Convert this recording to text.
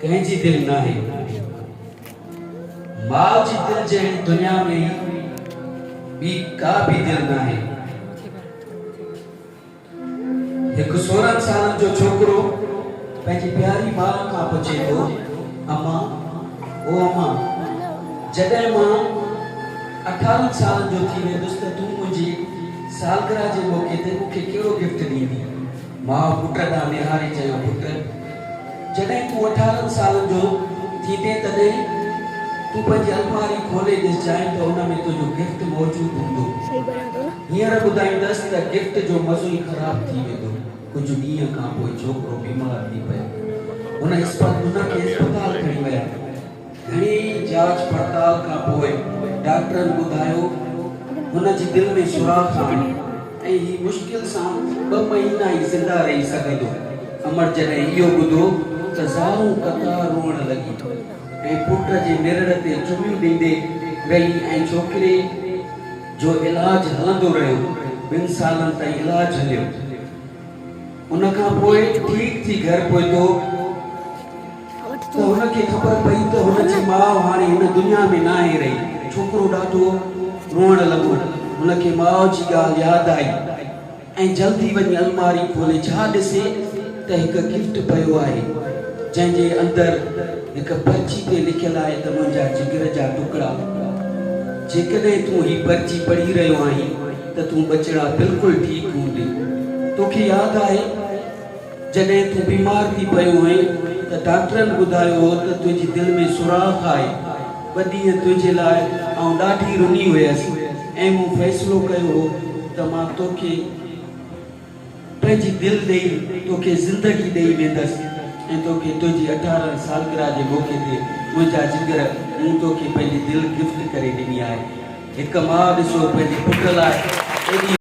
ڪنهن جي دل ناهي. ماء جي دل جهڙي دنيا ۾ ٻي ڪا به دل ناهي. هڪ 16 سالن جو ڇوڪرو پنهنجي پياري ماء کان پڇي ٿو، اما، او اما، جڏهن مان 18 سالن جو ٿي ويندس ته تون منهنجي سالگرهه جي موقعي تي مون کي ڪهڙو گفٽ ڏيندين؟ ماء پٽ ڏانهن نهاري چيو، پٽ، جڏهن تون 18 سالن جو ٿيندين تڏهن تون پنهنجي الماري کولي ڏسجانء ته ان ۾ تنهنجو گفٽ موجود هوندو. هينئر ٻڌائيندس ته گفٽ جو مزو ئي خراب ٿي ويندو. ڪجهه ڏينهن کان پوء ڇوڪرو بيمار ٿي پيو. هن کي اسپتال کڻي ويا. گهڻي جاچ پڙتال کان پوء ڊاڪٽرن ٻڌايو هن جي دل ۾ سوراخ آهن ۽ هي مشڪل سان ٻه مهينا ئي زنده رهي سگهندو. امڙ جڏهن اهو ٻڌو ته زارون قطار روئڻ لڳي ۽ پٽ جي نرڙ تي چميون ڏيندي رهي ۽ ڇوڪري جو علاج هلندو رهيو. ٻن سالن تائين علاج هليو. ان کان پوء ٺيڪ ٿي گهر پهتو ته هن کي خبر پئي ته هن جي ماء هاڻي هن دنيا ۾ ناهي رهي. ڇوڪرو ڏاڍو روئڻ لڳو. هن کي ماء جي ڳالهه ياد آئي ۽ جلدي وڃي الماري کولي ڇا ڏسي ته هڪ گفٽ پيو آهي، جنهن جي اندر هڪ پرچي تي لکيل آهي ته منهنجا جگر جا ٽڪڙا، جيڪڏهن تون هي پرچي پڙهي رهيو آهين ته تون ٻچڙا بلڪل ٺيڪ هوندين. توکي ياد آهي جڏهن تون بيمار ٿي پيو هئين ته ڊاڪٽرن ٻڌايو هو ته تنهنجي دل ۾ سوراخ آهي. ٻه ڏينهن تنهنجي لاء آئون ڏاڍي رني هيس ۽ مون فيصلو ڪيو هو ته مان توکي پنهنجي دل ڏئي توکي زندگي ڏئي ويندس ۽ توکي تنهنجي 18 سالگرهه جي موقعي تي منهنجا جگر مون توکي پنهنجي دل گفٽ ڪري ڏني آهي. هڪ ماء ڏسو پنهنجي پٽ لاء ايڏي.